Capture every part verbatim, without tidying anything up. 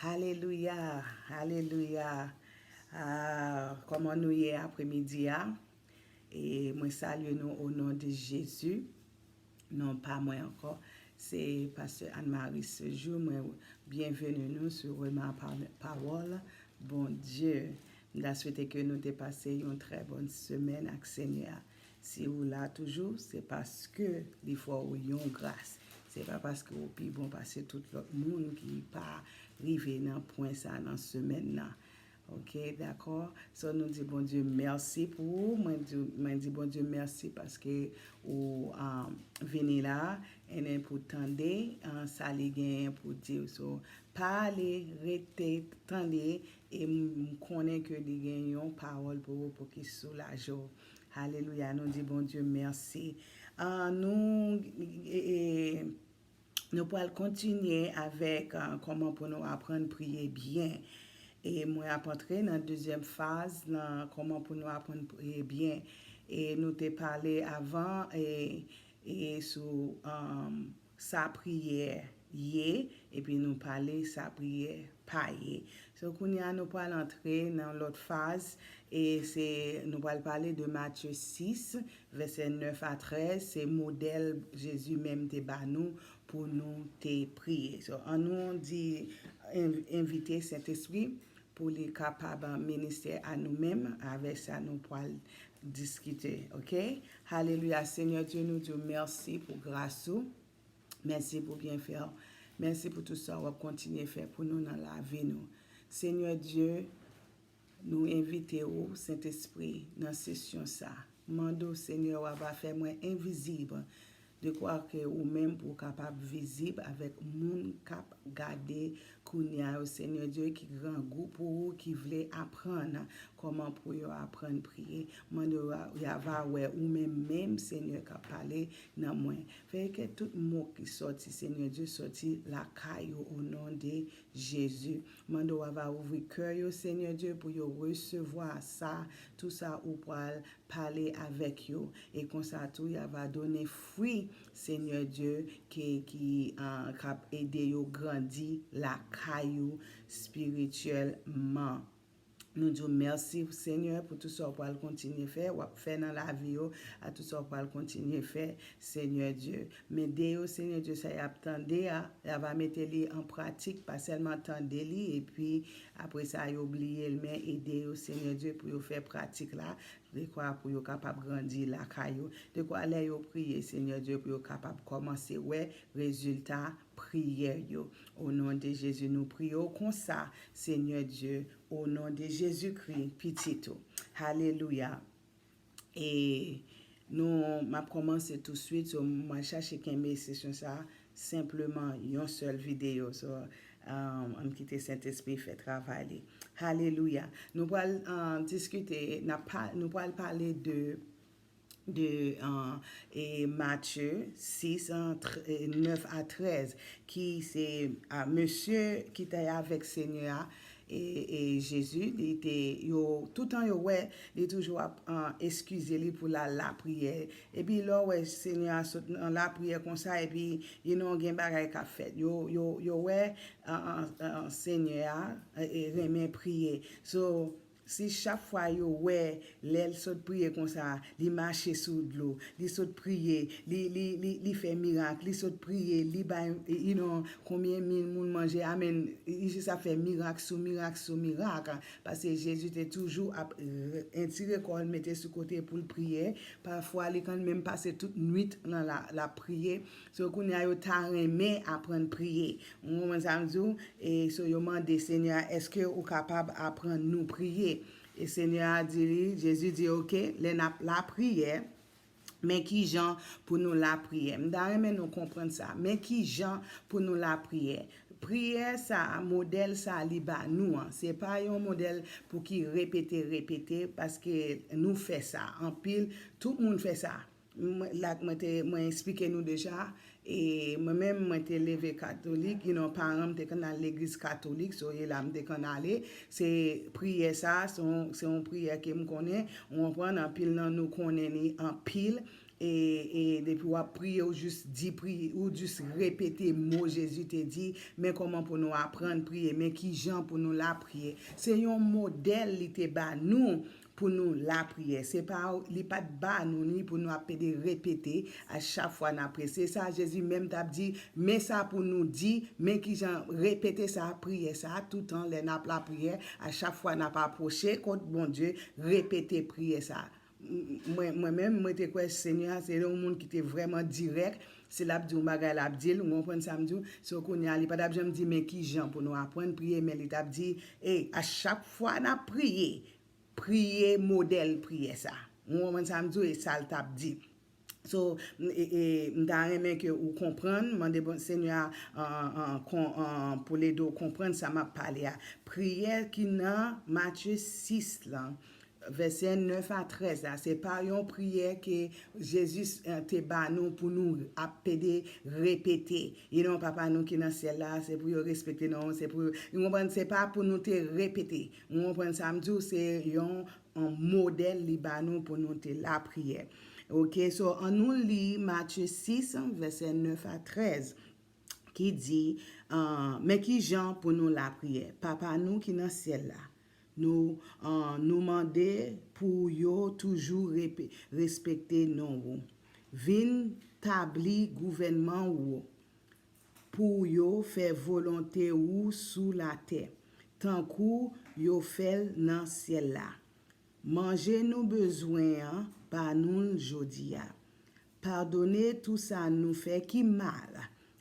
Alelouya, alelouya. Ah, kòman nou ye apremidi a? E mwen salye nou o non de Jezi. Non pa mwen ankò, se Pastè Anne Marie Sejour. Mwen byenveni nou sou Rema Pawòl Bondye. M ta swete ke nou te pase yon trè bòn semèn ak Senyè a. Si ou la toujou, se paske li fè w yon gras. Se pa paske ou pi bon pase tout lòt moun ki pa rive nan pwen sa nan semèn nan. Ok, dakò? So, nou di Bondye mèsi pou ou. Mwen di, mwen di Bondye mèsi paske ou um, vini la, e pou tande uh, sa li genyen pou di. So, pale, rete, tande, e m konnen ke li gen yon pawòl pou ou pou ki soulaje w. Alelouya, nou di Bondye mèsi. Uh, nou, e, e, nou pral kontinye avèk uh, kòman pou nou aprann priye byen. E mwen ap antre nan dezyèm faz nan kòman pou nou aprann priye byen. E nou te pale avan e, e sou um, sa priyè ye, epi nou pale sa priyè pa ye. So kounye a nou pral antre nan lòt faz, e se nou pral pale de Matye sis, vèsè nèf a trèz, se modèl Jezi menm te ba nou pou nou te priye. So annou di envite Sentespri pou li kapab ministè a nou menm avèk sa nou pral diskite, ok? Alelouya, Senyè Dye, nou di w mèsi pou gras ou. Mèsi pou byenfè w. Mèsi pou tout sa w ap kontinye fè pou nou nan lavi nou. Senyè Dye, nou envite w, Sentespri, nan sesyon sa. Mande w, Senyè, w ava fè mwen envizib, dekwa ke ou menm pou w kapab vizib avèk moun k ap gade kounye a yo, Senyè Dye, ki grangou pou ou, ki vle aprann kòman pou yo aprann priye. Mande w, y ava wè ou menm, menm, Senyè, k ap pale nan mwen. Fè ke tout mo ki sòti, Senyè Dye, sòti lakay ou, o non de Jezi. Mande w ava ouvri kè yo, Senyè Dye, pou yo resevwa sa, tou sa ou pral pale avèk yo. E konsa tou, y ava donnen fwi, Senyè Dye, ke, ki uh, k ap ede yo grandi lakay ou espirityèlman. Nou di w mèsi, Senyè, pou tout sa w pral kontinye fè, w ap fè nan lavi yo, a tout sa w pral kontinye fè, Senyè Dye. Men ede yo, Senyè Dye, sa y ap tande a, y ava mete li an pratik, pa sèlman tande li, epi apre sa, yo bliye l, men ede yo, Senyè Dye, pou yo fè pratik la, dekwa pou yo kapab grandi lakay yo, dekwa lè yo priye, Senyè Dye, pou yo kapab kòmanse wè rezilta priyè yo. O non de Jezi, nou priye w konsa, Senyè Dye, o non de Jezikri, pitit ou. Alelouya. E nou, m ap kòmanse touswit, so m al chache kenbe sesyon sa, senpleman yon sèl videyo. So, um, ann kite Sentespri fè travay li. Alelouya. Nou pral uh, diskite, n ap pa, nou pral pale de de uh, e Matye sis, uh, nèf a trèz, ki se uh, mesye ki te avèk Senyè a, e, e Jezi, li te, yo, toutan yo wè, li toujou ap uh, eskize li pou l al lapriyè. Epi lè w wè Senyè a sot nan lapriyè konsa, epi you know, gen bagay k ap fèt. Yo, yo, yo wè uh, uh, uh, Senyè a e renmen priye. So, si chak fwa yo wè lè l sot priye konsa, li mache sou dlo, li sot priye, li, li, li, li fè mirak, li sot priye, li bay, you know, konbyen mil moun manje, amen, li jis ap fè mirak sou mirak sou mirak, paske Jezi te toujou ap retire kò l, mete sou kote pou l priye, pafwa li konn menm pase tout nwit lan l ap priye. So kounye a yo ta renmen aprann priye. Ou konprann sa m di w? E so yo mande Senyè a, èske ou kapab aprann nou priye? E Senyè a di li, Jezi di, oke, lè n ap lapriyè, men ki jan pou nou lapriyè. M ta renmen nou konprann sa. Men ki jan pou nou lapriyè. Priyè sa, modèl sa li ba nou an, se pa yon modèl pou ki repete, repete, paske nou fè sa anpil, tout moun fè sa. Mwen, la mwen te, mwen eksplike nou deja, e mwen menm, mwen te leve katolik, you know, paran m te konn al legliz katolik, so e la m te konn ale. Se priyè sa, se yon, se yon priyè ke m konnen, ou konprann, anpil nan nou konnen li anpil. E, e depi w ap priye, ou jis di priye, ou jis repete mo Jezi te di, men kòman pou nou aprann priye, men ki jan pou nou lapriyè. Se yon modèl li te ba nou pou nou lapriyè. Se pa, li pa t ba nou ni pou nou ap pede repete a chak fwa n ap priye. Se sa Jezi menm t ap di, men sa pou nou di, men ki jan repete sa, priyè sa, toutan lè n ap lapriyè, a chak fwa n ap apwoche kot Bondye, repete priyè sa. Mwen, mwen menm, mwen te kwè Senyè a se yon moun ki te vrèman dirèk. Si l ap di yon bagay, l ap di l, ou konprann sa m di w? So, kounye a, li pa t ap janm di, men ki jan pou nou aprann priye, men li t ap di, e, a chak fwa n ap priye, priye modèl priyè sa. Ou konprann sa m di w? E sa l t ap di. So, m, e, e, m ta renmen ke ou konprann, mande bon Senyè a, an, an, kon, an, pou l ede w konprann sa m ap pale a. Priyè ki nan Matye sis lan, vèsè nèf a trèz la, se pa yon priyè ke Jezi, eh, te ba nou pou nou ap pede repete. E non, Papa nou ki nan syèl la, se pou yo respekte non, se pou yo, ou konprann, se pa pou nou te repete. Ou konprann sa m di w, se yon, yon modèl li ba nou pou nou te lapriyè. Ok, so, an nou li Matye sis, vèsè nèf a trèz, ki di, ah, men ki jan pou nou lapriyè. Papa nou ki nan syèl la, nou, ah, nou mande pou yo toujou repe-, respekte non ou. Vin tabli gouvènman ou, pou yo fè volonte ou sou latè, tankou yo fè l nan syèl la. Manje nou bezwen an, ba nou l jodi a. Padone tou sa nou fè ki mal,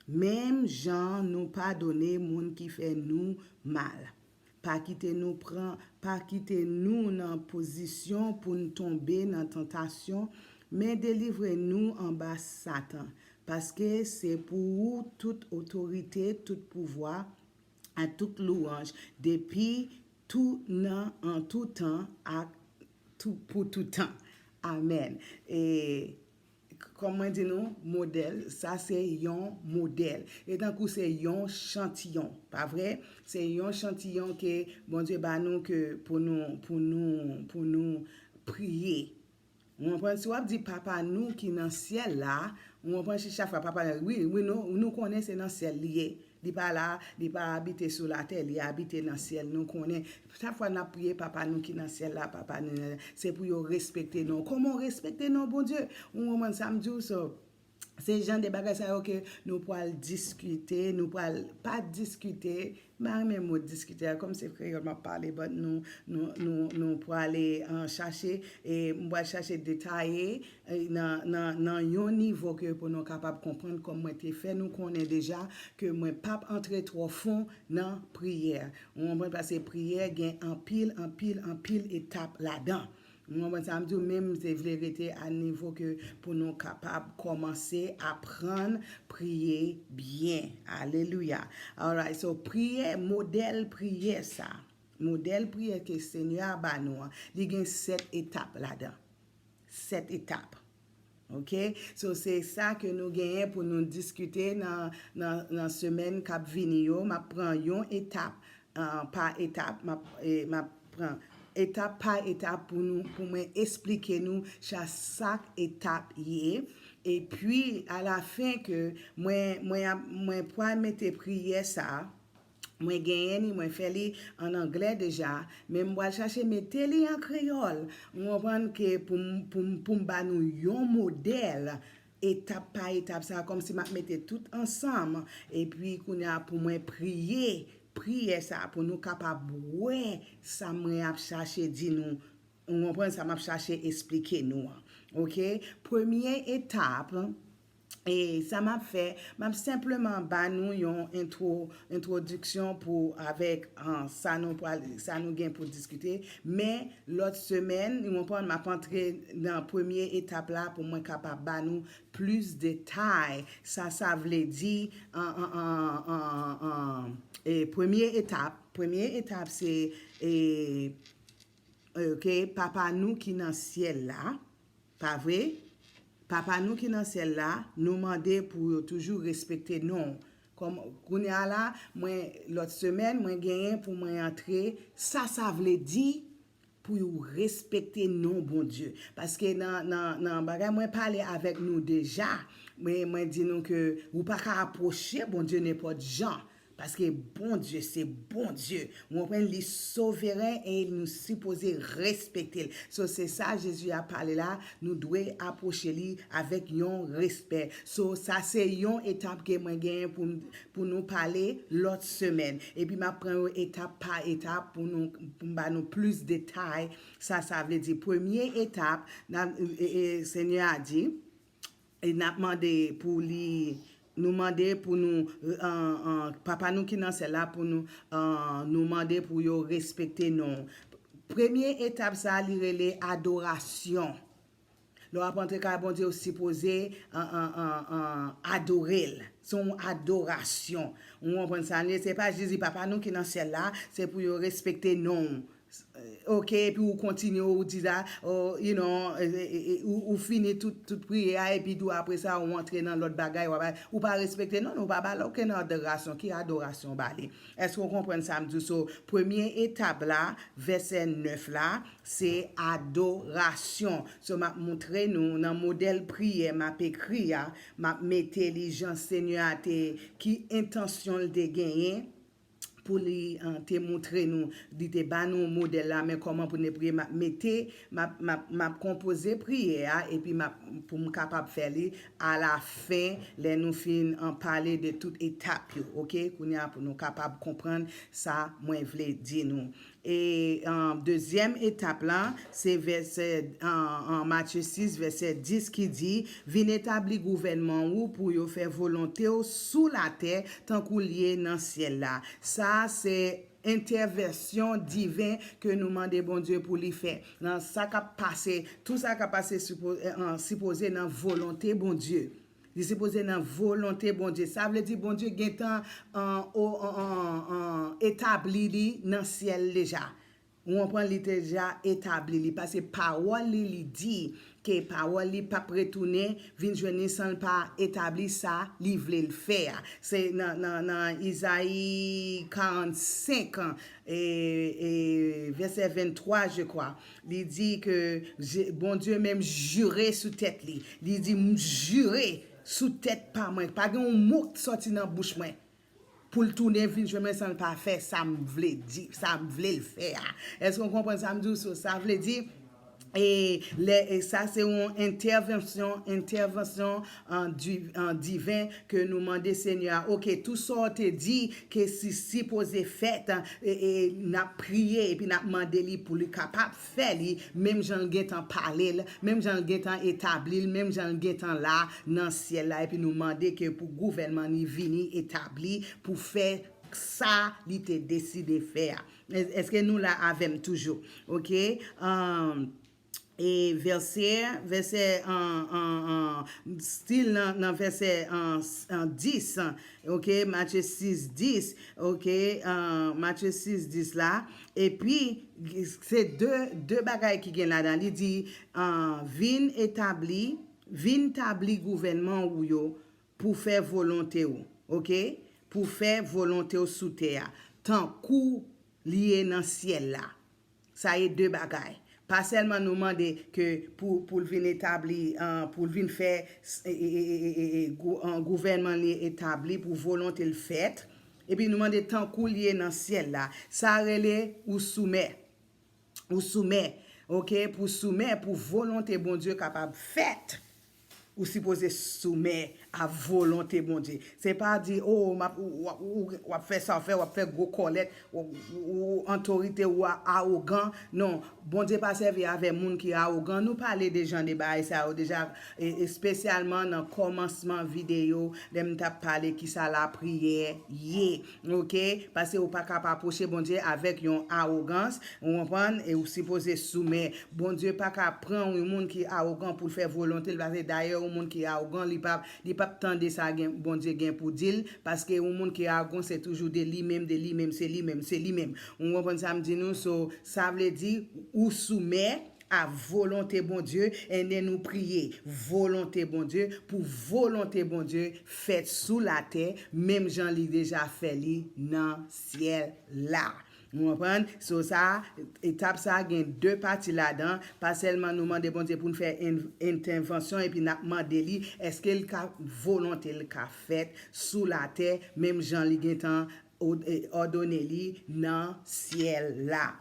menm jan nou padone moun ki fè nou mal. Pa kite nou pran, pa kite nou nan pozisyon pou n tonbe nan tantasyon, men delivre nou anba Satan. Paske se pou ou tout otorite, tout pouvwa, ak tout louwanj, depi tou nan, an tou tan, ak tou, pou tout tan. Amèn. E, k-, kòm mwen di nou, modèl, sa se yon modèl. E tankou se yon chantiyon, pa vre? Se yon chantiyon ke Bondye ba nou ke pou nou, pou nou, pou nou priye. Ou konprann? Si w ap di Papa nou ki nan syèl la, ou konprann, si chak fwa Papa, wi, wi, nou, nou konnen se nan syèl li ye. Li pa la, li pa abite sou latè, li abite nan syèl. Nou konnen, chak fwa n ap priye, Papa nou ki nan syèl la, Papa nou, se pou yo respekte non. Kòman w respekte non Bondye? Ou konprann sa m di w? So, se jan de bagay sa yo ke nou pral diskite, nou pral pa diskite, m pa renmen mo diskite a, kòm se kreyòl m ap pale, but nou, nou, nou, nou prale, ah, chache, e m pral chache detaye, e nan, nan, nan yon nivo ke pou nou kapab konprann, kòm mwen te fè nou konnen deja, ke mwen p ap antre twò fon nan priyè. Ou konprann? Paske priyè gen anpil, anpil, anpil etap ladan. Ou konprann sa m di w? Men m te vle rete a nivo ke pou nou kapab kòmanse aprann priye byen. Alelouya. Alright, so priyè, modèl priyè sa, modèl priyè ke Senyè a ba nou an, li gen sèt etap ladan. Sèt etap. Ok? So, se sa ke nou genyen pou nou diskite nan, nan, nan semèn k ap vini yo. M ap pran yon etap, ah, pa etap. M ap, e, m ap pran etap pa etap pou nou, pou mwen esplike nou cha-, sak etap ye. Epi, alafen ke mwen, mwen ap, mwen pral mete priyè sa, mwen genyen li, mwen fè li an anglè deja, men m pral chache mete li an kreyòl. Ou konprann ke pou m, pou m, pou m ba nou yon modèl, etap pa etap, sa kòmsi m ap mete tout ansanm, epi kounye a pou mwen priye, priyè sa pou nou kapab wè sa mwen ap chache di nou, ou konprann sa m ap chache esplike nou an. Ok? Premye etap, e sa m ap fè, m ap senpleman ba nou yon entwo, entwodiksyon pou avèk, ah, sa nou pral, sa nou gen pou diskite, men lòt semèn, ou konprann, m ap antre nan premye etap la pou mwen kapab ba nou plis detay. Sa, sa vle di, an, an, an, an, an, e, premye etap, premye etap se, e, ok, Papa nou ki nan syèl la, pa vre? Papa nou ki nan syèl la, nou mande pou yo toujou respekte non. Kòm, kounye a la, mwen, lòt semèn, mwen genyen pou mwen antre, sa, sa vle di, pou yo respekte non Bondye. Paske nan, nan, nan bagay mwen pale avèk nou deja, mwen, mwen di nou ke ou pa ka apwoche Bondye nenpòt jan. Paske Bondye se Bondye. Ou konprann? Li soveren e nou sipoze respekte l. So, se sa Jezi ap pale la. Nou dwe apwoche li avèk yon respè. So, sa se yon etap ke mwen genyen pou m pou nou pale lòt semèn. Epi m ap pran yo etap pa etap pou nou, pou m ba nou plis detay. Sa, sa vle di premye etap, n ap, e, e, Senyè a di, e n ap mande pou li, nou mande pou nou, an, an, Papa nou ki nan syèl la, pou nou, an, nou mande pou yo respekte non. Premye etap sa, li rele adorasyon. Lè w ap antre kay Bondye, ou sipoze an, an, an, an, adore l. Se yon adorasyon. Ou konprann sa m ye? Se pa jis di Papa nou ki nan syèl la, se pou yo respekte non w. Ok, epi ou kontinye, ou di la, oh, you know, e, e, e, ou, ou fini tout, tout priyè a, epi tou apre sa, ou antre nan lòt bagay, w ap, ou pa respekte non, ou pa ba l okenn adorasyon. Ki adorasyon w ba li? Èske w konprann sa m di w? So, premye etap la, vèsè nèf la, se adorasyon. So, m ap montre nou nan modèl priyè m ap ekri a, m ap mete li jan Senyè a te, ki entansyon l te genyen pou li, an, te montre nou, li te ba nou modèl la, men kòman pou n priye, m ap mete, m ap, m ap, m ap konpoze priyè a, epi m ap, pou m kapab fè li alafen, lè nou fin, an, pale de tout etap yo, ok? Kounye a, pou nou kapab konprann sa mwen vle di nou. E, an, dezyèm etap la, se vèsè, an, an, Matye sis, vèsè dis ki di, vin etabli gouvènman ou pou yo fè volonte w sou latè tankou l ye nan syèl la. Sa se entèvansyon diven ke nou mande Bondye pou li fè. Nan sa k ap pase, tout sa k ap pase sipo-, an, sipoze nan volonte Bondye. Li sipoze nan volonte Bondye. Sa vle di Bondye gentan, an, o, an, an, an, etabli li nan syèl deja. Ou konprann, li te deja etabli li. Paske pawòl li, li di ke pawòl li p ap retounen vin jwenn li san l pa etabli sa li vle l fè a. Se nan, nan, nan Izayi karannsenk, e, e, vèsè venntwa, je kwa. Li di ke Je-, Bondye menm jire sou tèt li. Li di, "M jire sou tèt pa mwen. Pa gen yon mo k sòti nan bouch mwen pou l tounen vin jwenn mwen san l pa fè sa m vle di, sa m vle l fè a." Èske w konprann sa m di w? So, sa vle di, e, lè, e sa se yon entèvansyon, entèvansyon, an, di-, an, diven ke nou mande Senyè a. Ok, tout sa w te di ke si, sipoze fèt, e, e, n ap priye epi n ap mande li pou li kapab fè li, menm jan l gentan pale l, menm jan l gentan etabli l, menm jan l gentan la nan syèl la, epi nou mande ke pou gouvènman li vini etabli, pou fè sa li te deside fè a. Èske nou la avè m toujou? Ok? An, e vèsè, vèsè, an, an, an, still nan, nan vèsè, an, an, dis, ok, Matye sis dis, ok, an, Matye sis dis la, epi se de, de bagay ki gen ladan, li di, an, vin etabli, vin tabli gouvènman ou yo pou fè volonte w, ok, pou fè volonte w sou tè a, tankou li ye nan syèl la. Sa ye de bagay. Pa sèlman nou mande ke pou, pou l vin etabli, an, pou l vin fè, e, e, e, e, e, e, gou-, an, gouvènman li etabli, pou volonte l fèt, epi nou mande tankou l ye nan syèl la. Sa rele ou soumè. Ou soumè, ok? Pou soumè, pou volonte Bondye kapab fèt, ou sipoze soumè a volonte Bondye. Se pa di, oh, m ap, w, w, w, w ap fè sa w fè, w ap fè gwo kòlèt, w, w, w, otorite ou a awogan. Non, Bondye pa sèvi avè moun ki awogan. Nou pale de jan de bagay sa yo deja, e, espesyalman nan kòmansman videyo, lè m t ap pale kisa lapriyè ye. Ok? Paske ou pa ka pa pwoche Bondye avèk yon awogans, ou konprann? E ou sipoze soumè. Bondye pa ka pran yon moun ki awogan pou l fè volonte l, paske dayè yon moun ki awogan, li p ap, li p ap tande sa gen, Bondye gen pou di l, paske yon moun ki awogan, se toujou de li menm, de li menm, se li menm, se li menm. Ou konprann sa m di nou? So, sa vle di, ou soumè a volonte Bondye, and then nou priye volonte Bondye, pou volonte Bondye fèt sou latè, menm jan li deja fè li nan syèl la. Nou konprann? So sa, etap sa gen de pati ladan. Pa sèlman nou mande Bondye pou n fè en- entèvansyon epi n ap mande li èske l ka, volonte l ka fèt sou latè, menm jan li gentan òdone li nan syèl la.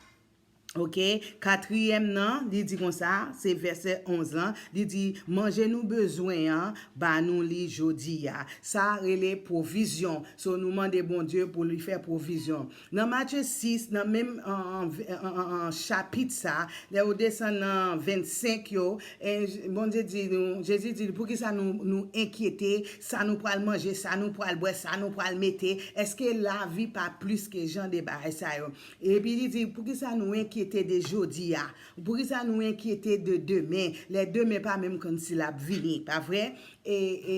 Ok, katriyèm nan, li di konsa, se vèsè onz lan, li di, manje nou bezwen an, ba nou li jodi a. Sa rele pwovizyon. So nou mande Bondye pou li fè pwovizyon. Nan Matye sis, nan menm an, an, an, an, an chapit sa, lè ou desann nan vennsenk yo, e, Bondye di nou, Jezi di, poukisa nou, nou enkyete, sa nou pral manje, sa nou pral bwè, sa nou pral mete, èske lavi pa plis ke jan de bagay sa yo? Epi li di, poukisa nou enkyete de jodi a? Poukisa nou enkyete de demen? Lè demen pa menm konn si l ap vini, pa vre? E, e,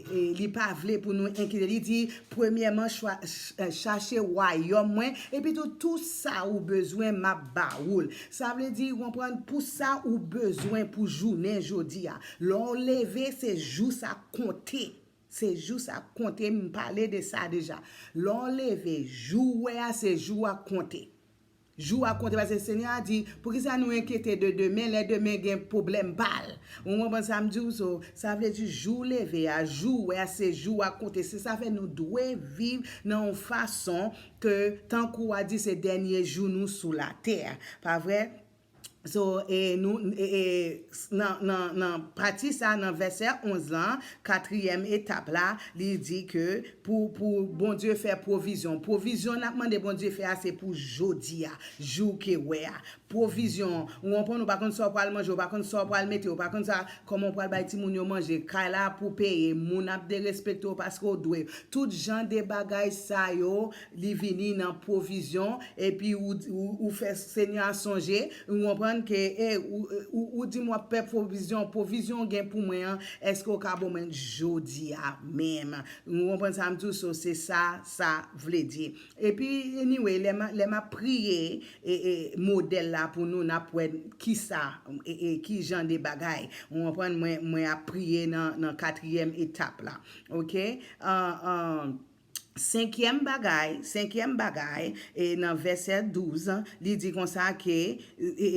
e li pa vle pou nou enkyete. Li di, premyèman, chwa- ch- chache wayòm mwen, epi tou, tou sa ou bezwen, m ap ba ou l. Sa vle di, ou konprann, pou sa ou bezwen pou jounen jodi a. Lè w leve, se jou sa konte. Se jou sa konte, m pale de sa deja. Lè w leve, jou w wè a, se jou a konte. Jou a konte, paske Senyè a di, poukisa nou enkyete de demen, lè demen gen pwoblèm pa l? Ou konprann sa m di w? So, sa vle di jou w leve a, jou w wè a, se jou a konte. Se sa fè nou dwe viv nan yon fason ke, tankou w a di, se dènye jou nou sou latè. Pa vre? So, e, nou, e, e, s- nan, nan, nan pati sa, nan vèsè onz lan, katriyèm etap la, li di ke pou, pou Bondye fè pwovizyon. Pwovizyon n ap mande Bondye fè a, se pou jodi a, jou ke wè a. Pwovizyon, ou konprann, ou pa konn sa w pral manje, ou pa konn sa w pral mete, ou pa konn sa, kòman w pral bay timoun yo manje, kay la pou peye, moun ap derespekte w paske w dwe. Tout jan de bagay sa yo, li vini nan pwovizyon, epi ou, ou, ou fè Senyè a sonje, ou konprann ke, e, ou, ou, ou di m w ap fè pwovizyon, pwovizyon w gen pou mwen an, èske w ka ban mwen jodi a menm? Ou konprann sa m di w? So, se sa, sa vle di. Epi, anyway, lè m, lè m ap priye, e, e, modèl la pou nou, n ap wè kisa, e, e, ki jan de bagay. Ou konprann, mwen, mwen ap priye nan, nan katriyèm etap la. Ok? An, an, senkyèm bagay, senkyèm bagay, e nan vèsè douz, li di konsa ke, e, e,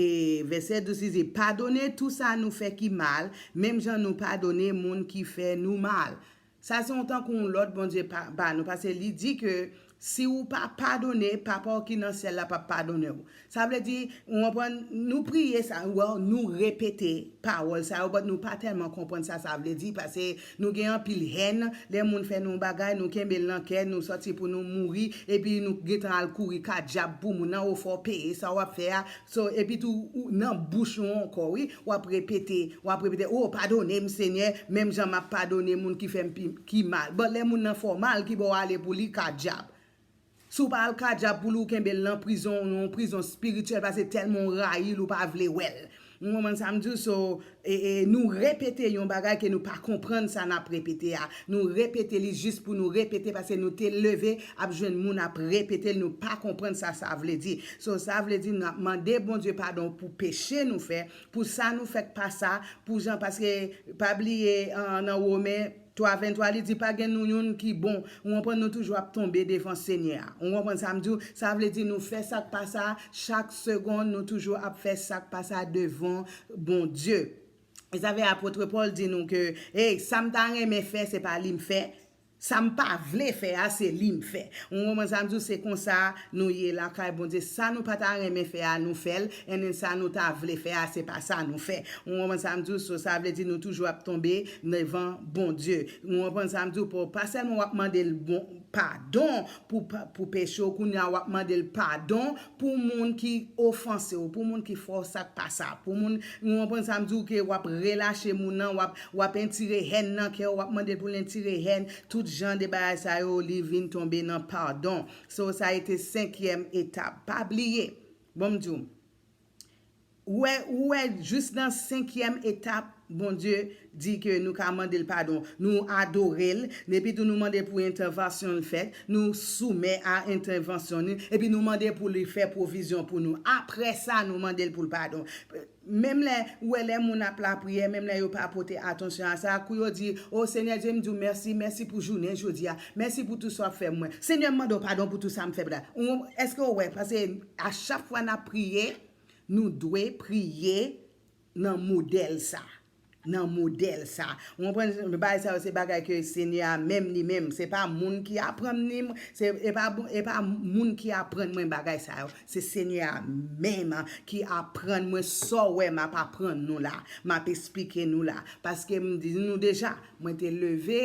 vèsè douz, li di, padone tou sa nou fè ki mal, menm jan nou padone moun ki fè nou mal. Sa se yon tankou yon lòd Bondye pa, ba nou, paske li di ke si ou pa padone, Papa w ki nan syèl la p ap padone w. Sa vle di, ou konprann, nou priye sa, well, nou repete pawòl sa yo, but nou pa tèlman konprann sa sa vle di, paske nou gen anpil hèn, lè moun fè nou yon bagay, nou kenbe l nan kè, nou sòti pou nou mouri, epi nou gentan al kouri ka dyab pou moun nan, ou fè w peye sa w ap fè a, so, epi tou, ou, nan bouch ou ankò, wi, w ap repete, w ap repete, o, padone m, Senyè, menm jan m ap padone moun ki fè m pi- ki mal. But lè moun nan fè w mal, ki bò w ale pou li ka dyab? Si w pa al ka dyab pou li, ou kenbe l nan prizon, yon prizon espirityèl, paske tèlman w rayi l, ou pa vle wè l. Ou konprann sa m di w? So, e, e, nou repete yon bagay ke nou pa konprann sa n ap repete a. Nou repete li jis pou nou repete, paske nou te leve ap jwenn moun ap repete l, nou pa konprann sa sa vle di. So, sa vle di n ap mande Bondye padon pou peche nou fè, pou sa nou fè k pa sa, pou jan, paske pa bliye, an, nan Women twa venntwa, li di, pa gen nou youn ki bon. Ou konprann, nou toujou ap tonbe devan Senyè a. Ou konprann sa m di w? Sa vle di nou fè sa k pa sa, chak segonn, nou toujou ap fè sa k pa sa devan Bondye. E sa fè apot Pòl di nou ke, hey, sa m ta renmen fè, se pa li m fè. Sa m pa vle fè a, se li m fè. Ou konprann sa m di w? Se konsa nou ye lakay Bondye. Sa nou pa ta renmen fè a, nou fè l. And then sa nou ta vle fè a, se pa sa nou fè. Ou konprann sa m di w? So, sa vle di nou toujou ap tonbe devan Bondye. Ou konprann sa m di w? Pa, pa sèlman w ap mande l bon, padon pou, pou peche w, kounye a w ap mande l padon pou moun ki ofanse w, pou moun ki fè w sa k pa sa, pou moun, ou konprann sa m di w, ke w ap relache moun nan, w ap, w ap entire hèn nan kè w, w ap mande l pou l entire hèn, tout jan de bagay sa yo, li vin tonbe nan padon. So, sa rete senkyèm etap. Pa bliye, bon m di w, ou wè, ou wè, jis nan senkyèm etap, Bondye di ke nou ka mande l padon. Nou adore l, epi tou nou mande pou entèvansyon l fèt, nou soumè a entèvansyon li, epi nou mande pou li fè pwovizyon pou nou. Apre sa, nou mande l pou l padon. Menm lè ou wè lè moun ap lapriyè, menm lè yo pa pote atansyon a sa, kou yo di, "O Senyè Dye, m di w mèsi, mèsi pou jounen jodi a, mèsi pou tou sa w ap fè mwen. Senyè, m mande w padon pou tou sa m fè la." Ou, èske w wè? Paske a chak fwa n ap priye, nou dwe priye nan modèl sa. Nan modèl sa. Ou konprann? Bagay sa yo, se bagay ke Senyè a menm li menm. Se pa moun ki aprann li, se, e pa, e pa moun ki aprann mwen bagay sa yo. Se Senyè a menm ki aprann mwen sa w wè m ap aprann nou la, m ap esplike nou la. Paske m di nou deja, mwen te leve,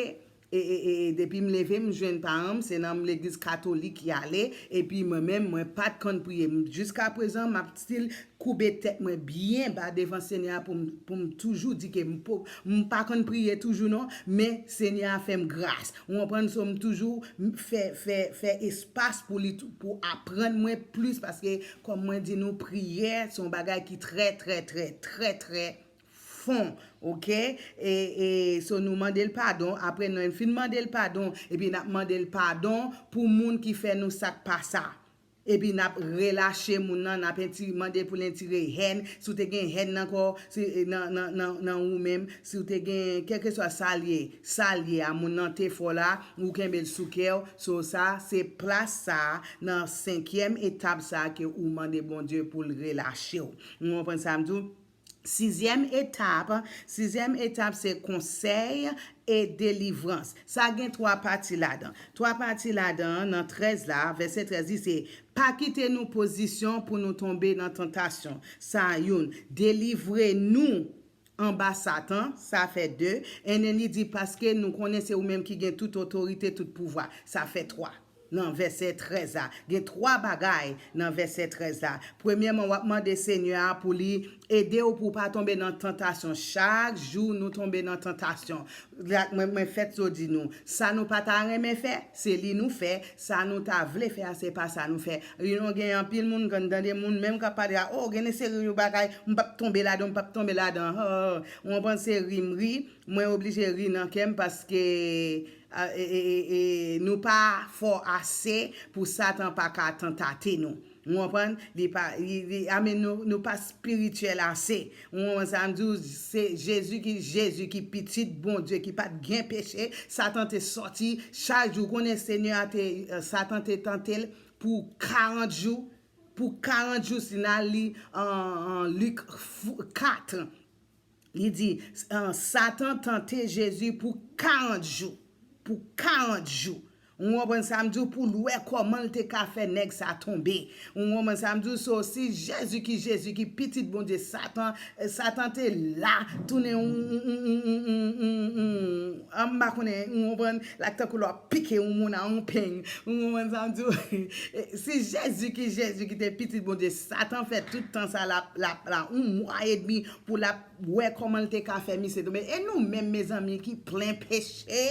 e, e, e, e depi m leve, m jwenn paran m, se nan legliz katolik y ale, epi mwen menm, mwen pa t konn priye. M, jiska prezan, m ap still koube tèt mwen byen ba devan Senyè a pou m, pou m toujou di ke m, po, m pa konn priye toujou non, men Senyè a fè m gras. Ou konprann? So, m toujou fè, fè, fè espas pou li tou, pou aprann mwen plis, paske kòm mwen di nou, priyè se yon bagay ki trè, trè, trè, trè, trè fon, oke? E, e, so nou mande l padon, apre nou fin mande l padon, epi n ap mande l padon pou moun ki fè nou sa k pa sa. Epi n ap relache moun nan, n ap enti-, mande pou l entire hèn. Si w te gen hèn nan kò w, si, nan, nan, nan, nan ou menm, si w te gen, kèlkeswa sa l ye, sa l ye a, moun nan te fè w la, ou kenbe l sou kè w. So sa, se plas sa a, nan senkyèm etap sa a ke ou mande Bondye pou l relache w. Ou konprann sa m di w? Sizyèm etap, sizyèm etap se konsèy e delivrans. Sa gen twa pati ladan. Twa pati ladan, nan trèz la, vèsè trèz li se, "Pa kite nou pozisyon pou nou tonbe nan tantasyon." Sa youn. "Delivre nou anba Satan." Sa fè de. And then li di, "Paske nou konnen se ou menm ki gen tout otorite, tout pouvwa." Sa fè twa. Nan vèsè trèz la. Gen twa bagay nan vèsè trèz la. Premyèman, w ap mande Senyè a pou li ede w pou w pa tonbe nan tantasyon. Chak jou nou tonbe nan tantasyon. La, mwen, mwen fèt so di nou, sa nou pa ta renmen fè, se li nou fè. Sa nou ta vle fè a, se pa sa nou fè. You know, gen anpil moun, kan n tande moun menm k ap pale a, "O, gen de seri yo bagay, m p ap tonbe ladan, m p ap tonbe ladan." Oh, ou konprann, se ri m ri, mwen oblije ri nan kè m paske a, e, e, e, e, nou pa fò ase pou Satan pa ka tantate nou. Ou konprann? Li pa, li, li, I mean, nou, nou pa spirityèl ase. Ou konprann sa m di w? Se Jezi ki, Jezi ki pitit Bondye, ki pa t gen peche. Satan te sòti chak jou. Konnen Senyè a te, Satan te tante l pou karant jou. Pou karant jou, si n al li an, an Lik f-, kat. Li di, an, Satan tante Jezi pou karant jou. Pou karant jou. Ou konprann sa m di w? Pou l wè kòman l te ka fè nèg sa tonbe. Ou konprann sa m di w? So, si Jezi ki Jezi ki pitit Bondye, Satan, eh, Satan te la, tounen yon, yon, yon, yon, yon, yon, yon, an, m pa konnen, ou konprann, l ap tankou lè w ap pike yon moun a yon peny. Ou konprann sa m di w? Eh, si Jezi ki Jezi ki te pitit Bondye, Satan fè tout tan sa la, la, la, yon mwa edmi pou l ap wè kòman l te ka fè misye tonbe. E nou menm, mezanmi, ki plen peche,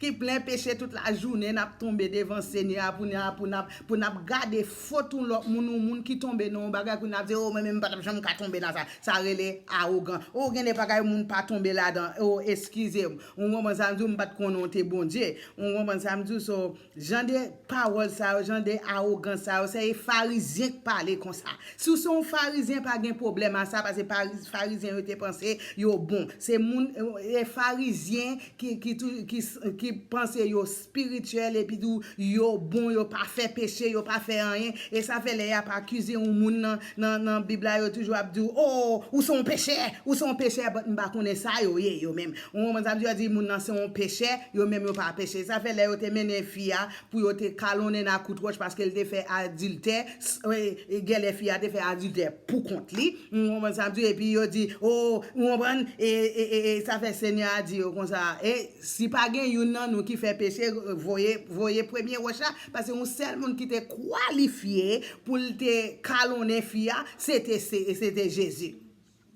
ki plen peche tout lajounen, n ap tonbe devan Senyè a pou n, pou n ap, pou n ap gade fot yon lòt moun, yon moun ki tonbe nan yon bagay, pou n ap di, "O, mwen menm, m pa t ap janm ka tonbe nan sa." Sa rele awogan. O, gen de bagay moun pa tonbe ladan. O, eskize m. Ou konprann sa m di w, m pa t konnen w te Bondye. Ou konprann sa m di w, so, Jan de pawòl sa yo, jan de awogans sa yo, se farizyen k pale konsa. Si w se yon farizyen, pa gen pwoblèm a sa, paske pari-, farizyen yo te panse yo bon. Se moun, e farizyen ki, ki, tou, ki, ki panse yo spirityèl, epi tou yo bon, yo pa fè peche, yo pa fè anyen. E sa fè lè y ap akize yon moun nan, nan, nan Bib la, yo toujou ap di w, "O, ou se yon pechè, ou se yon pechè," but m pa konnen sa yo ye, yo menm. Ou konprann sa m di w? Yo di moun nan se yon pechè, yo menm yo pa peche. Sa fè lè yo te mennen fi a, pou yo te kalonnen l ak kout wòch paske l te fè adiltè, s-, e, e, gèlè fi a te fè adiltè pou kont li. Ou konprann sa m di w? Epi yo di, "O, ou konprann?" E, e, e, e sa fè Senyè a di yo konsa, e, si pa gen youn nan nou ki fè peche, voye, voye premye wòch la, paske yon sèl moun ki te kwalifye pou l te kalonnen fi a, se te, se, se te Jezi.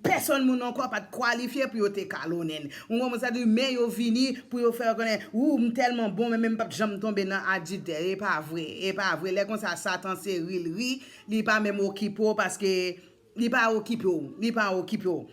Pèsòn moun ankò pa t kwalifye pou yo te kalonnen l. Ou konprann sa di, men yo vini pou yo fè konnen, ou, m tèlman bon, men, men m p ap janm tonbe nan adiltè. E pa vre, e pa vre. Lè konsa, Satan se ri l ri, li pa menm okipe w paske li pa okipe w, li pa okipe w.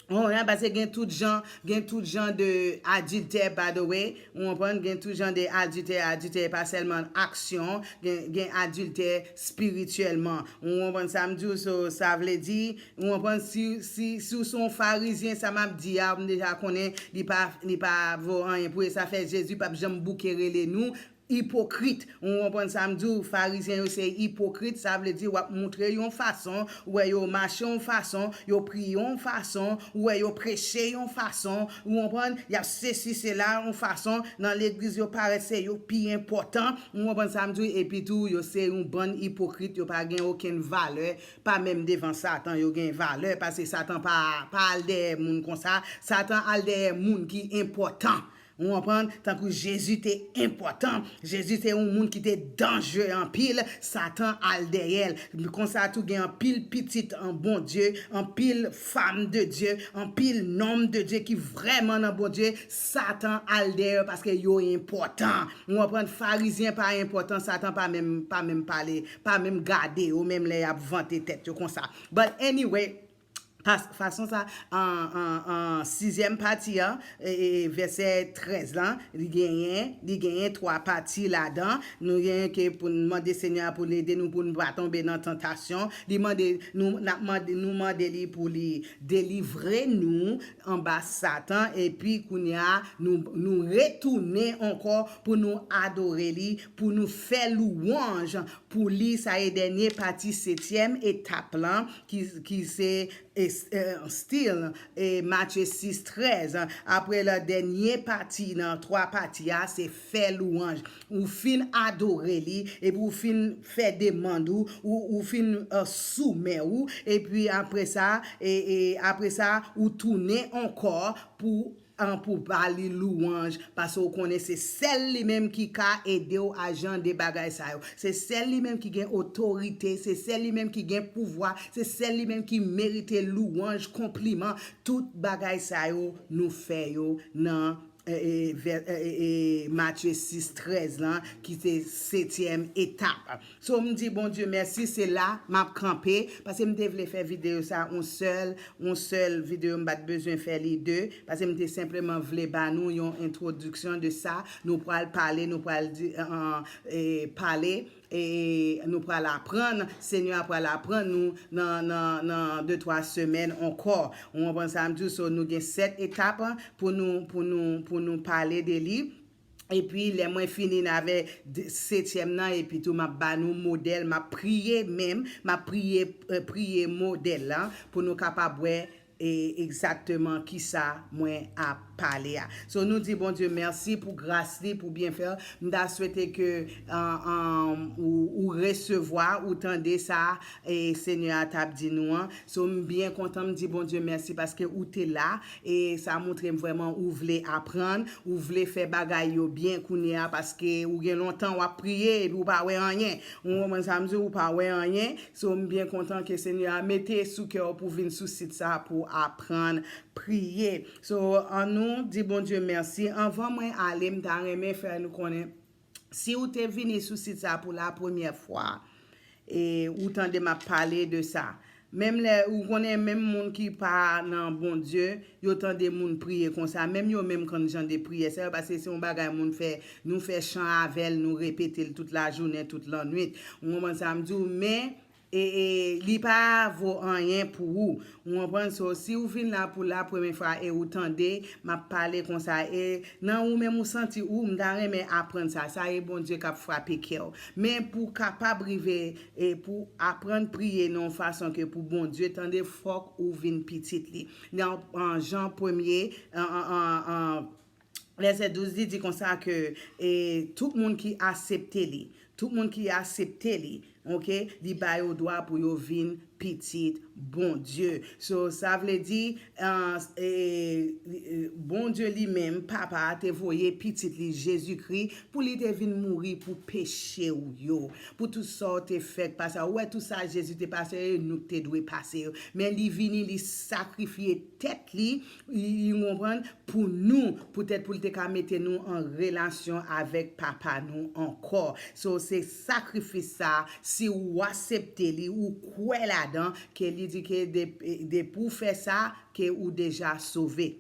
Ou konprann? Paske gen tout jan, gen tout jan de adiltè, by the way. Ou konprann? Gen tout jan de adiltè. Adiltè pa sèlman aksyon, gen, gen adiltè espirityèlman. Ou konprann sa m di w? So, sa vle di, ou konprann, si, si, si w se yon farizyen, sa m ap di a, m deja konnen, li pa, li pa vo anyen pou e sa fè Jezi p ap janm bouke rele nou ipokrit. Ou konprann sa m di w? Farizyen yo se ipokrit, sa vle di w ap moutre yon fason, ou wè yo mache yon fason, yo priye yon fason, ou wè yo preche yon fason, ou konprann? Y ap sesi sela yon fason, nan legliz yo parèt se yo pi enpòtan, ou konprann sa m di w? Epi tou, yo se yon bann ipokrit, yo pa gen okenn valè, pa menm devan Satan yo gen valè, paske Satan pa, pa al dèyè moun konsa, Satan al dèyè moun ki enpòtan. Ou konprann? Tankou Jezi te enpòtan. Jezi te yon moun ki te danjere anpil. Satan al dèyè l. Konsa tou gen anpil pitit an Bondye, anpil fanm de Dye, anpil nonm de Dye ki vrèman nan Bondye. Satan al dèyè yo paske yo enpòtan. Ou konprann? Farizyen pa enpòtan, Satan pa menm, pa menm pale, pa menm gade yo, menm lè y ap vante tèt yo konsa. But anyway, Pas, fason sa, an, an, an sizyèm pati an, e, e, vèsè trèz lan, li genyen, li genyen twa pati ladan. Nou genyen ke pou n mande Senyè a pou l ede nou, pou n pa tonbe nan tantasyon. Li mande, nou, n ap mande, nou mande li pou li delivre nou anba Satan, epi kounye a, nou, nou retounen ankò pou nou adore li, pou nou fè louwanj pou li. Sa e dènye pati setyèm etap lan, ki, ki se e, e, still, e, Matye sis trèz. Apre la, dènye pati nan twa pati a, se fè louwanj. Ou fin adore li, epi ou fin fè demann ou, ou, ou fin, e, soumè ou, epi apre sa, e, e, apre sa, ou tounen ankò pou an, pou ba li louwanj, paske w konnen se sèl li menm ki ka ede w a jan de bagay sa yo. Se sèl li menm ki gen otorite, se sèl li menm ki gen pouvwa, se sèl li menm ki merite louwanj, konpliman. Tout bagay sa yo, nou fè yo nan, e, e, vè-, e, e, e, Matye sis trèz lan, ki se setyèm etap. So, m di Bondye mèsi, se la m ap kanpe, paske m te vle fè videyo sa yon sèl, yon sèl videyo, m pa t bezwen fè li de, paske m te senpleman vle ba nou yon entwodiksyon de sa nou pral pale, nou pral di, e, e, pale, e nou pral aprann, Senyè a pral aprann nou nan, nan, nan de twa semèn ankò. Ou konprann sa m di w? So, nou gen sèt etap pou nou, pou nou, pou nou pale de li. Epi, lè mwen fini avè de, setyèm nan, epi tou, m ap ba nou modèl, m ap priye menm, m ap priye, e, priye modèl lan pou nou kapab wè, e, egzakteman kisa mwen ap pale a. So, nou di Bondye mèsi pou gras li, pou byenfè. M ta swete ke, an, an, ou, ou resevwa, ou tande sa, e, Senyè a t ap di nou an. So, m byen kontan, m di Bondye mèsi paske ou te la, e sa montre m vrèman ou vle aprann, ou vle fè bagay yo byen kounye a, paske ou gen lontan w ap priye epi ou pa wè anyen. Ou konprann sa m di w, ou pa wè anyen. So, m byen kontan ke Senyè a mete sou kè w pou vin sou sit sa pou aprann priye. So, annou di Bondye mèsi. Anvan mwen ale, m ta renmen fè nou konnen, si w te vini sou sit sa pou la premyè fwa, e ou tande m ap pale de sa. Menm lè, ou konnen, menm moun ki pa nan Bondye, yo tande moun priye konsa. Menm yo menm konn jan de priyè sa yo, paske se yon bagay moun fè, nou fè chan avè l, nou repete l tout lajounen, tout lannwit. Ou konprann sa m di w? Men, e, e, li pa vo anyen pou ou. Ou konprann? So, si w vin la pou la premyè fwa e ou tande m ap pale konsa, e nan ou menm ou santi, ou, m ta renmen aprann sa, sa e Bondye k ap frape kè w. Men pou w kapab rive, e pou aprann priye nan yon fason ke pou Bondye tande, fòk ou vin pitit li. Nan, an, Jan premye, an, an, an, an, vèsè douz, li di konsa ke, e, tout moun ki aksepte li, tout moun ki aksepte li, oke, li ba yo dwa pou yo vin pitit Bondye. So, sa vle di, e, e, e, Bondye li menm, Papa a, te voye pitit li, Jezikri, pou li te vin mouri pou peche w yo, pou tout sa w te fè k pa sa. Ou wè tout sa Jezi te pase, e nou k te dwe pase yo. Men li vini, li sakrifye tèt li, li, li konprann, pou nou, poutèt pou l te ka mete nou an relasyon avèk Papa nou ankò. So, se sakrifis sa, si w aksepte li, ou kwè ladan, ke li di ke de- depi w fè sa, ke ou deja sove.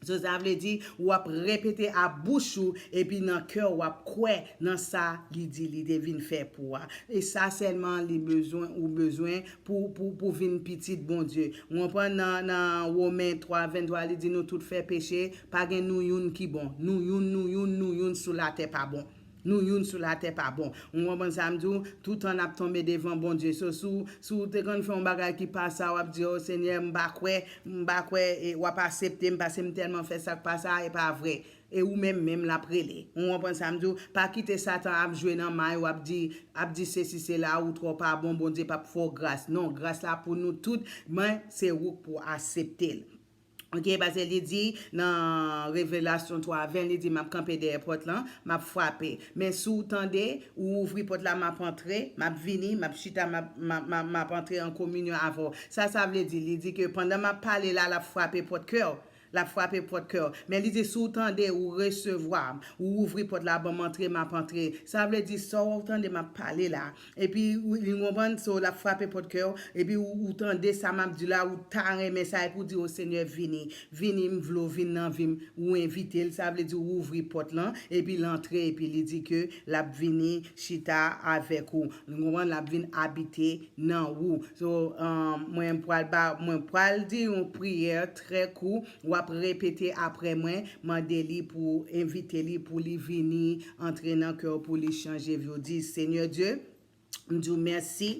So, sa vle di, w ap repete a bouch ou, epi nan kè w w ap kwè nan sa li di li te vin fè pou a. E sa sèlman li bezwen, ou bezwen pou, pou, pou vin pitit Bondye. Ou konprann nan, nan Women twa venntwa, li di nou tout fè peche, pa gen nou youn ki bon. Nou youn, nou youn, nou youn sou latè pa bon. Nou youn sou latè pa bon. Ou konprann sa m di w? Toutan n ap tonbe devan Bondye. So, si w, si w te konn fè yon bagay ki pa sa, w ap di, "O Senyè, m pa kwè, m pa kwè, e w ap aksepte m paske m tèlman fè sa k pa sa, e pa vre." E ou menm, menm l ap rele. Ou konprann sa m di w? Pa kite Satan ap jwe nan may w, ap di, ap di sesi, sela, ou twò pa bon, Bondye p ap fè w gras. Non, gras la pou nou tout, men se ou k pou aksepte l. Ok, paske li di nan Revelasyon twa ven, li di, "M ap kanpe dèyè pòt lan, m ap frape. Men si w tande, ou ouvri pòt la, m ap antre, m ap vini, m ap chita, m ap, m ap, m ap, m ap antre an kominyon avè w." Sa sa vle di? Li di ke pandan m ap pale la, l ap frape pòt kè w. L ap frape pòt kè w. Men li di, "Si w tande, ou resevwa m, ou ouvri pòt la, ban m antre, m ap antre." Sa vle di, sa w tande m ap pale la, epi ou, ou konprann, so, l ap frape pòt kè w, epi ou, ou tande sa m ap di la, ou ta renmen sa, epi ou di, "O Senyè, vini, vini, m vle w vin nan vi m." Ou envite l, sa vle di ou ouvri pòt lan, epi l antre, epi li di ke l ap vini chita avèk ou. Ou konprann, l ap vin abite nan ou. So, um, mwen pral ba, mwen pral di yon priyè trè kou, w ap repete apre mwen, mande li pou, envite li pou li vini antre nan kè w, pou li chanje vi w. Di, "Senyè Dye, m di w mèsi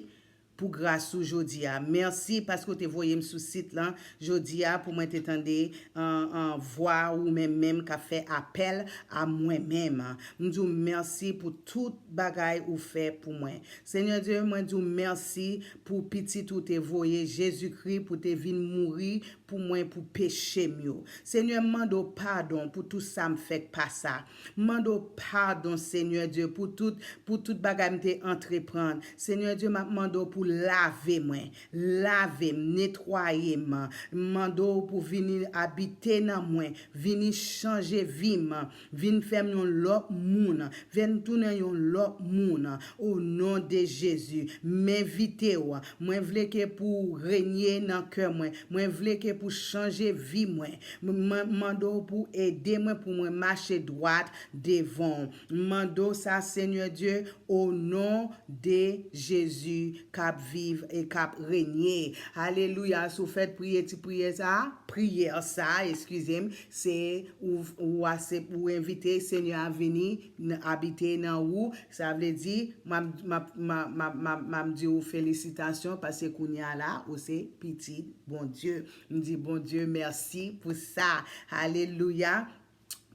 pou gras ou jodi a. Mèsi paske w te voye m sou sit lan jodi a pou mwen te tande, an, an, vwa ou menm menm k ap fè apèl a mwen menm. M di w mèsi pou tout bagay ou fè pou mwen. Senyè Dye, mwen di w mèsi pou pitit ou te voye, Jezikri, pou te vin mouri pou mwen, pou peche m yo. Senyè, m mande w padon pou tout sa m fè k pa sa. M mande w padon, Senyè Dye, pou tout, pou tout bagay m te antreprann. Senyè Dye, m ap mande w pou lave mwen, lave m, netwaye m. M mande w pou vini abite nan mwen, vini chanje vi m, vin fè m yon lòt moun, vin tounen yon lòt moun. O non de Jezi, m envite w. Mwen vle ke pou w renye nan kè mwen. Mwen vle ke pou chanje vi mwen. M, mwen mande w pou ede mwen, pou mwen mache dwat devan w. M mande w sa, Senyè Dye, o non de Jezi k ap viv e k ap renye. Alelouya. Si w fèt priye ti priyè sa, priyè sa, eskize m, se ou, ou aksep-, ou envite Senyè a vini n-, abite nan ou. Sa vle di, m ap, m ap, m ap, m ap, m ap, m ap di w felisitasyon paske kounye a la, ou se pitit Bondye. M di Bondye mèsi pou sa. Alelouya.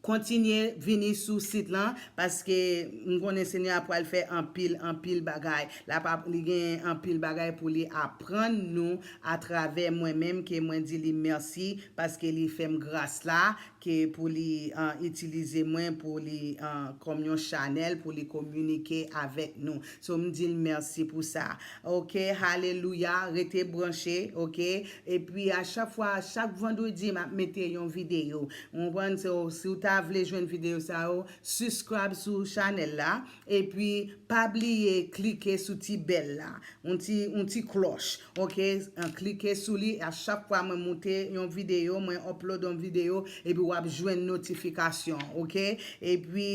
Kontinye vini sou sit lan, paske m konnen Senyè a pral fè anpil, anpil bagay. L ap, ap, li gen anpil bagay pou li aprann nou atravè mwen menm, ke mwen di li mèsi, paske li fè m gras la, ke pou li, ah, itilize mwen, pou li, ah, kòm yon chanèl, pou li kominike avèk nou. So, m di l mèsi pou sa. Ok, alelouya, rete branche, ok? Epi a chak fwa, chak vandredi, m ap mete yon videyo. Ou konprann? So, si w ta vle jwenn videyo sa yo, subscribe sou chanèl la, epi pa bliye klike sou ti bèl la, yon ti, yon ti klòch, ok? An, klike sou li, a chak fwa mwen moute yon videyo, mwen upload yon videyo, epi w ap jwenn notifikasyon, ok? Epi,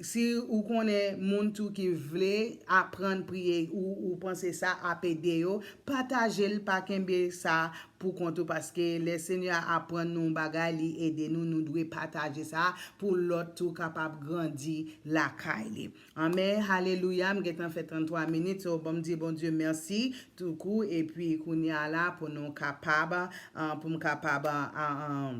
si ou konnen moun tou ki vle aprann priye, ou, ou panse sa ap ede yo, pataje l, pa kenbe sa pou kont ou, paske lè Senyè a aprann nou yon bagay, li ede nou, nou dwe pataje sa pou lòt tou kapab grandi lakay li. Amèn, alelouya, m gentan fè tranntwa minit, so, bon, m di Bondye mèsi, toukou, epi kounye a la, pou nou kapab, ah, pou m kapab, ah, ah,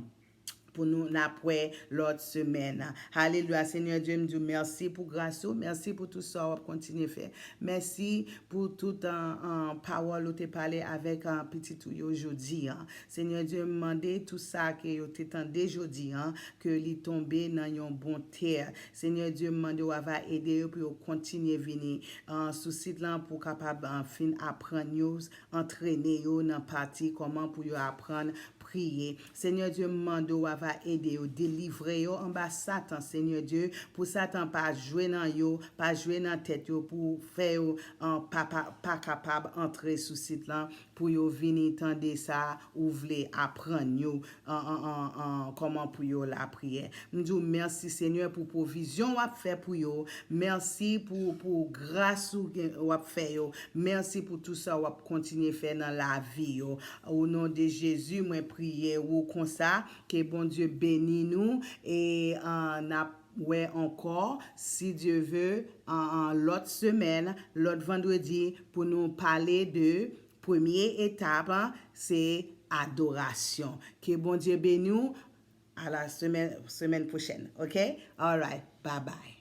pou nou n ap wè lòt semèn. Alelouya, Senyè Dye, m di w mèsi pou gras ou, mèsi pou tout sa w ap kontinye fè. Mèsi pou tout, ah, ah, pawòl ou te pale avèk, ah, pitit ou yo jodi a. Senyè Dye, m mande tout sa ke yo te tande jodi a, ke li tonbe nan yon bon tè. Senyè Dye, m mande w ava ede yo pou yo kontinye vini, ah, sou sit lan pou kapab, ah, fin aprann yo, antrene yo nan pati kòman pou yo aprann priye. Senyè Dye, m mande w ava ede yo, delivre yo anba Satan, Senyè Dye, pou Satan pa jwe nan yo, pa jwe nan tèt yo, pou fè yo an, pa, pa, pa kapab antre sou sit lan, pou yo vini tande sa ou vle aprann yo, an, an, an, an, kòman pou yo lapriyè. M di w mèsi, Senyè, pou pwovizyon w ap fè pou yo. Mèsi pou, pou gras ou gen, w ap fè yo. Mèsi pou tou sa w ap kontinye fè nan lavi yo. O non de Jezi, mwen priye ou konsa. Ke Bondye beni nou e, ah, n ap wè ankò, si Dye ve, ah, ah, lòt semèn, lòt vandredi, pou nou pale de premye etap, se adorasyon. Ke Bondye beni w. A la semèn, semèn pwochèn, ok? Alright, bye bye.